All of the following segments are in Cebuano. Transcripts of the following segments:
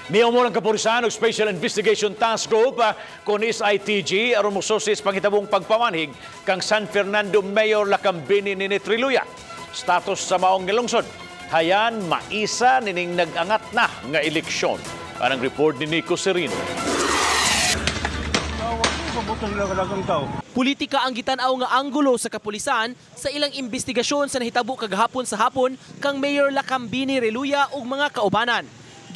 Miumol ang kapulisan og Special Investigation Task Group kon SITG aron mosusi sa panghitabong pagpamanhig kang San Fernando Mayor Lakambini Nini Reluya. Status sa maong gilungsod, hayan maisa nining nag-angat na nga eleksyon. Anang report ni Nico Serino. Politika ang gitan-aw nga anggulo sa kapulisan sa ilang investigasyon sa nahitabo kagahapon sa hapon kang Mayor Lakambini Reluya ug mga kaubanan.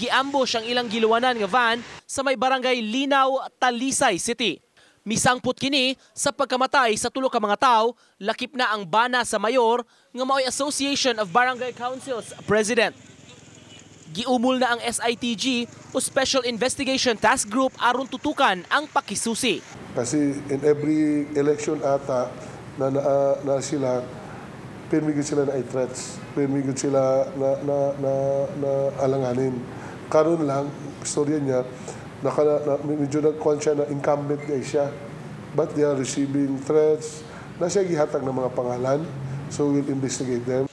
Giambush ang ilang giluwanan nga van sa may Barangay Linaw, Talisay City. Misangpot kini sa pagkamatay sa tulo ka mga tawo, lakip na ang bana sa mayor nga maoy Association of Barangay Councils President. Giumol na ang SITG o Special Investigation Task Group aron tutukan ang pakisusi. Kasi in every election ata na sila, pirmi gud sila na threats, pirmi gud sila na alanganin. Karon lang, istorya niya, medyo nagkuhan siya na incumbent niya siya. But they are receiving threats, na siya gihatag ng mga pangalan, so we'll investigate them.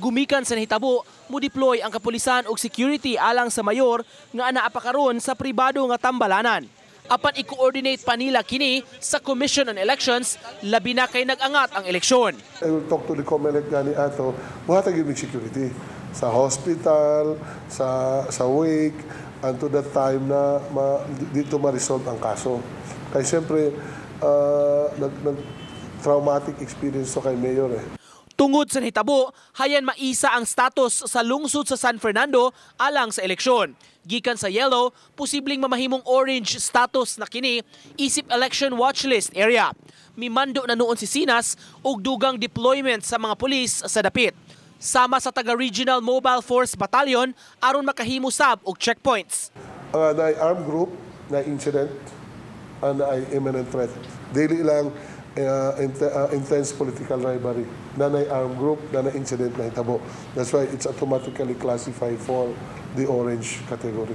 Gumikan sa nahitabo, mo-deploy ang kapulisan og security alang sa mayor nga anaa pa karon sa pribado nga tambalanan. Apan i-coordinate pa nila kini sa Commission on Elections, labi na kay nag-angat ang eleksyon. I will talk to the COMELEC gani ato, muhatag yung security sa hospital, sa wake, unto that time na dito ma-resolve ang kaso. Kaya siyempre, nag traumatic experience to kay Mayor eh. Tungod sa nahitabo, hayan maisa ang status sa lungsod sa San Fernando alang sa eleksyon. Gikan sa yellow, posibleng mamahimong orange status na kini isip election watchlist area. Mimando na noon si Sinas og dugang deployment sa mga pulis sa dapit, sama sa taga Regional Mobile Force Battalion aron makahimo sab og checkpoints. Ang na armed group, na incident, and na imminent threat. Dili lang intense political rivalry. Na armed group, na incident na hitabo. That's why it's automatically classified for the orange category.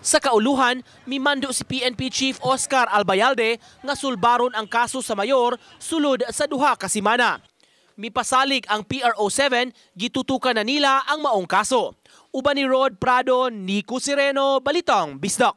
Sa kauluhan, mimando si PNP Chief Oscar Albayalde nga sulbaron ang kaso sa mayor sulod sa 2 ka semana. Mipasalig ang PRO7, gitutukan na nila ang maong kaso. Uban ni Rod Prado, Nico Sereno, Balitang Bisdak.